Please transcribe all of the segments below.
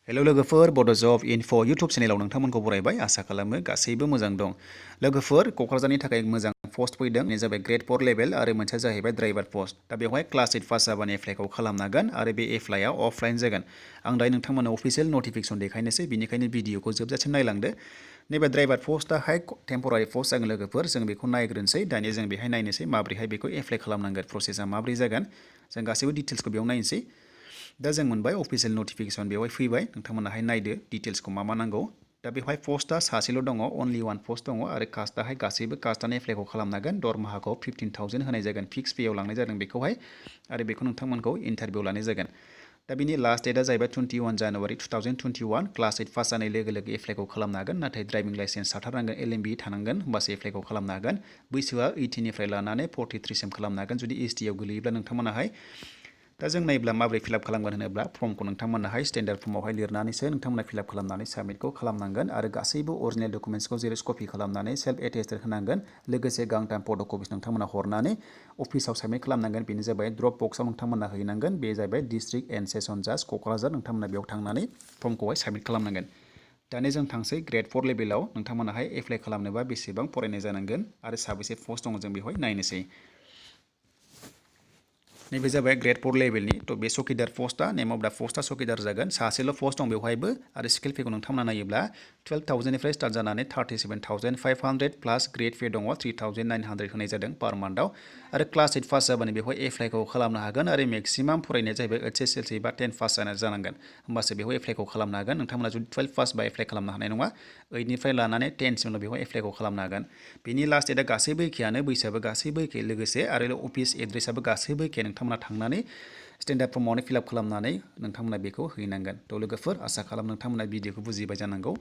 Hello लोगोफोर बड' जब info YouTube चेनेलाव नोंथांमोनखौ बरायबाय आसा खालामो गासैबो मोजां दं। लोगोफोर क'क्राझारनि थाखाय मोजां पस्ट फैदों बे जाबाय ग्रेड 4 लेभेल आरो मोनसेया जाहैबाय ड्राइभार पस्ट। दा बेवहाय क्लास 8 पास जाबानो एप्लाइखौ खालामनांगोन आरो बे एप्लाइआ अफलाइन जागोन। आं दायो नोंथांमोननो अफिसियेल नटिफिकेसन देखायनोसै बिनिखायनो भिडिअखौ जोबजासिम नायलांदो। नैबे ड्राइभार पस्टआहाय टेम्परारि पस्ट जागोन लोगोफोर जों बेखौ नायग्रोनोसै दानिया जों बेहाय नायनोसै माबोरैहाय बेखौ एप्लाइ खालामनांगोन प्रसेसा माबोरै जागोन जों गासैबो डिटेल्सखौ बेयाव नायनोसै। दा जों मोनबाय अफिसियेल नटिफिकेसन बेवहाय फैबाय नोंथांमोनाहाय नायदो डिटेल्सखौ मा नांगौ। दा बेवहाय पस्टआ सासेल' दङ अनलि वान पस्ट दङ आरो कास्टआहाय गासैबो कास्टआनो एप्लाइखौ खालामनांगोन। दरमाहाखौ 15,000 होनाय जागोन फिक्स पेआव लांनाय जादों बेखौहाय आरो बेखौ नोंथांमोनखौ इन्टारभिउ लानाय जागोन। दा बिनि लास्ट डेटआ जाहैबाय 21 जानुवारि 2021 क्लास 8 पास जानाय लोगो लोगो एप्लाइखौ खालामनो हागोन नाथाय ड्राइभिं लाइसेन्स थाथारनांगोन LMB थानांगोन होमबासो एप्लाइखौ खालामनो हागोन। बैसोआ 18 निफ्राय लानानै 43 सिम खालामनो हागोन जुदि ST आव गोलैयोब्ला नोंथांमोनाहाय। दा जों नायोब्ला माबोरै फिलआप खालामगोन होनोब्ला फर्मखौ नोंथांमोनाहाय स्टेन्डार्ड फर्मावहाय लिरनानैसो नोंथांमोना फिलआप खालामनानै साबमिटखौ खालामनांगोन आरो गासैबो अरिजिनेल डकुमेन्ट्सखौ जेरक्स कपि खालामनानै सेल्फ एटेस्टेड होनांगोन लोगोसे गांथाम फट' कपिस नोंथांमोना हरनानै अफिसाव साबमिट खालामनांगोन। बेनो जाबाय ड्रप बक्सआव नोंथांमोना हैनांगोन बे जाबाय डिस्ट्रिक्ट एन्ड सेसन जाज क'क्राझार नोंथांमोना बेयाव थांनानै फर्मखौहाय साबमिट खालामनांगोन। दानिया जों थांसै ग्रेड 4 लेभेलाव नोंथांमोनाहाय एप्लाइ खालामनोबा बेसेबां फरायनाय जानांगोन आरो साबेसे पस्ट दङ जों बेवहाय नायनोसै। नैबे जाबाय ग्रेड 4 लेभेलनि थ' बे चकिदार पस्टआ नेम अफ दा पस्टआ चकिदार जागोन सासेल' पस्ट दं बेवहायबो आरो स्केल पेखौ नोंथांमोना नायोब्ला 12,000 निफ्राय स्टार्ट जानानै 37,500 प्लास ग्रेड पे दङ 3,900 होनाय जादों पार मान्थआव आरो क्लास 8 पास जाबानो बेवहाय एप्लाइखौ खालामनो हागोन आरो मेक्सिमाम फरायनाया जाहैबाय HSLC बा 10 पास जानांगोन होमबासो बेवहाय एप्लाइखौ खालामनो हागोन। नोंथांमोना जुदि 12 पास बा एप्लाइ खालामनो हानाय नङा 8 निफ्राय लानानै 10 सिमल' बेवहाय एप्लाइखौ खालामनो हागोन। बेनि लास्ट डेटआ गासैबो एखेयानो बैसोआबो गासैबो एखे लोगोसे आरो अफिस एड्रेसाबो गासैबो एखे नोंथांमोना थांनानै स्टेन्डार्ड फर्मावनो फिलआप खालामनानै नोंथांमोना बेखौ हैनांगोन। थ' लोगोफोर आसा खालाम नोंथांमोना भिडिअखौ बुजिबाय जानांगौ।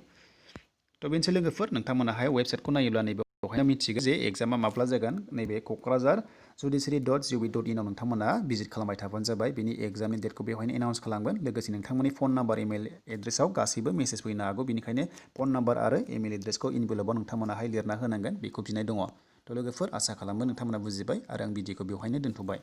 थ' बेनोसै लोगोफोर नोंथांमोनाहाय वेबसाइटखौ नायोब्ला नैबेवहाय मिथिगोन जे एग्जामा माब्ला जागोन। नैबे क'क्राझार judiciary.gov.in आव नोंथांमोना भिजिट खालामबाय थाबानो जाबाय बेनि एग्जामनि डेटखौ बेवहायनो एनाउन्स खालामगोन लोगोसे नोंथांमोननि फन नाम्बार इमेल एड्रेसाव गासैबो मेसेज फैनो हागौ बेनिखायनो फन नाम्बार आरो इमेल एड्रेसखौ इनभेलपाव नोंथांमोनाहाय लिरना होनांगोन बेखौ बिनाय दङ। थ' लोगोफोर आसा खालामो नोंथांमोना बुजिबाय आरो आं भिडिअखौ बेवहायनो दोनथ'बाय।